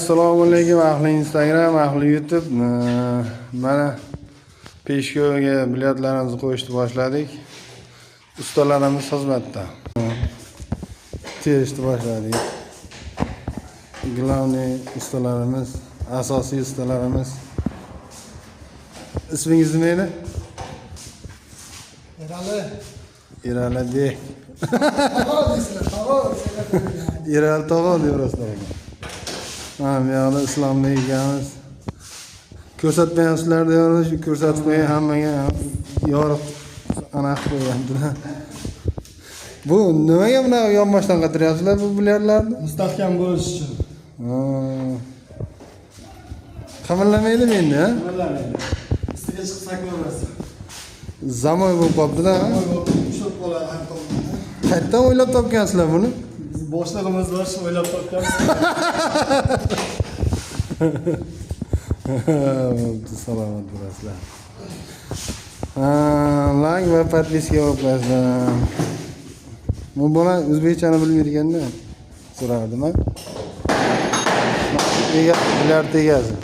Assalomu alaykum, ahli Instagram, ahli YouTube. Mana peshko'ga bilyardlarimizni qo'yishni boshladik. Ustalarimiz xizmatda. Terishni boshladik. Главный ustalarimiz, asosiy ustalarimiz. Ismingiz nima edi? Erali. Erali bek. Tog'a deysizlar, tog'a desanglar. Erali tog'a deyaverasizlar ekan. Mana bu yoqda Islombek akamiz. Ko'rsatmayapsizlar deyapmiz, shu ko'rsatib qo'ying, hammaga yorug' anaqa qilib qo'yyaptilar. Bu nimaga bunaqa yonboshdan qatiryapsizlar bu bilyardlarni? Mustahkam bo'lish uchun. Ha. Qimirlamaydimi endi, ha? Qimirlamaydi. Ustiga chiqsa ko'rasiz. Замой bo'lib qolibdi-da. Ha? Ushlab qoladi har tomondan. Qayerdan o'ylab topgansizlar buni? Biz boshlig'imiz bor, shu o'ylab topgan. Bo'pti, salomat bo'lasizlar. Ha, layk va подписка bo'lib qo'yasizlar. Bu bola o'zbekchani bilmaydi-ekanda. So'radim, ha. Ega, bilyard egasi.